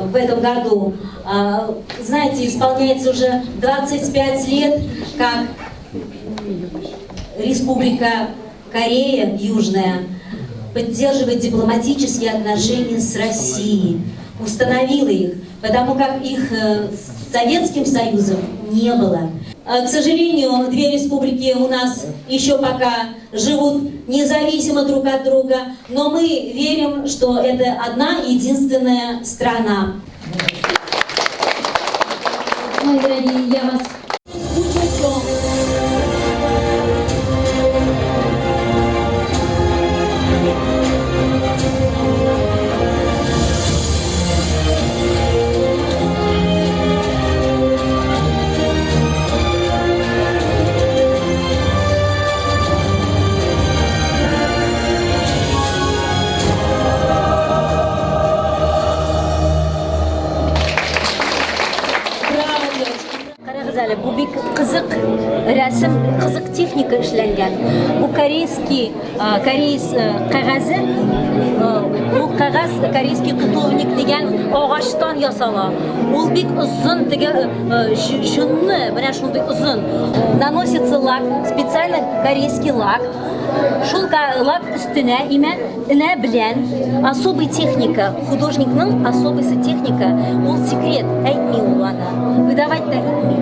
В этом году, знаете, исполняется уже 25 лет, как Республика Корея Южная поддерживает дипломатические отношения с Россией, установила их, потому как их с Советским Союзом не было. К сожалению, две республики у нас еще пока живут независимо друг от друга, но мы верим, что это одна единственная страна. Мои дорогие, я вас Карагыз әле, бу бик кызык рәсем, кызык техника эшләнгән. Бу корейский, кореец кәгазе, бу кәгазь корейский тутовник дигән агачтан ясала. Ул бик озын теге җонны, менә шундый озын. Наносится лак, специально корейский лак. Шул лак өстенә имә энә белән особый техника, художникның особый техника, ул секрет, әйтми ул аны, выдавать та итми.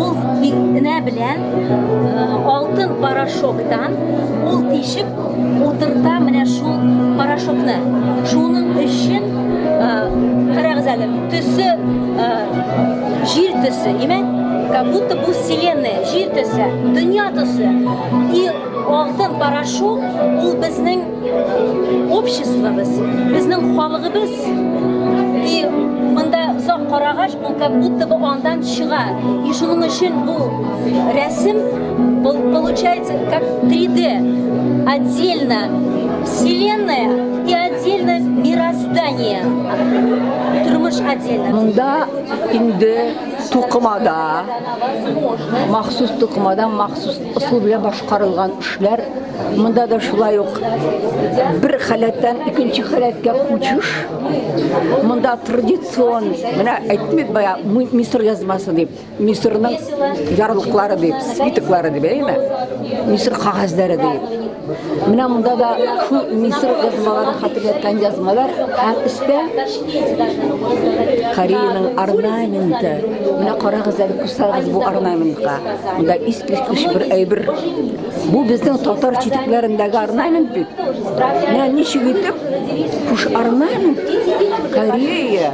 Ул энә белән алтын порошоктан ул тишеп утырта менә шул порошокны. Шуның өчен, карагыз әле, төсе җир төсе, име? Как будто бу вселенная, җир төсе, дөнья төсе. И алтын порошок ул безнең обществобыз, безнең халыгыбыз. И монда озак карагач, ул как будто бы андан чыга. И шуның өчен бу рәсем получается как 3D. Отдельно вселенная и отдельно мироздание. Тормыш отдельно. Монда инде тукымада, махсус тукымада, махсус ысул белән башкарылган эшләр. Монда да шулай ук бер халәттән икенче халәткә күчеш. Монда традицион, менә әйттем бит бая, Мисыр язмасы дип, Мисырның ярлыклары дип, свитоклары дип, әйеме? Мисыр кәгазьләре дип. Менә монда да шул Мисыр язмаларын хәтерләткән язмалар һәм өстә Кореяның орнаменты. Менә карагыз әле, күз салыгыз бу орнаментка. Монда искиткеч бер әйбер. Бу безнең татар читекләрендәге орнамент бит. Менә ничек итеп шушы орнамент Корея,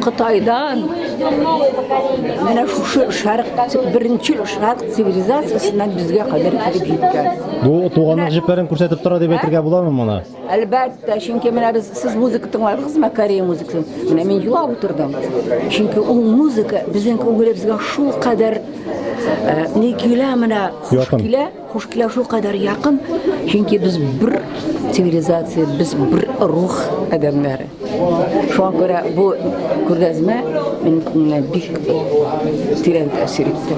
Кытайдан менә шушы шәрык, беренче шәрык цивилизациясеннән безгә кадәр килеп җиткән. Бу туганлык җепләрен күрсәтеп тора дип әйтергә буламы моны? Әлбәттә, чөнки менә без сез музыка тыңладыгызмы, Корея музыкасын? Менә мин елап утырдым. Чөнки ул музыка безнең күңелебезгә шул кадәр ни килә менә, хуш килә, хуш килә шул кадәр якын. Чөнки без бер цивилизация, без бер рух адәмнәре. Шуңа күрә бу күргәзмә минем күңелемә бик тирән тәэсир итте.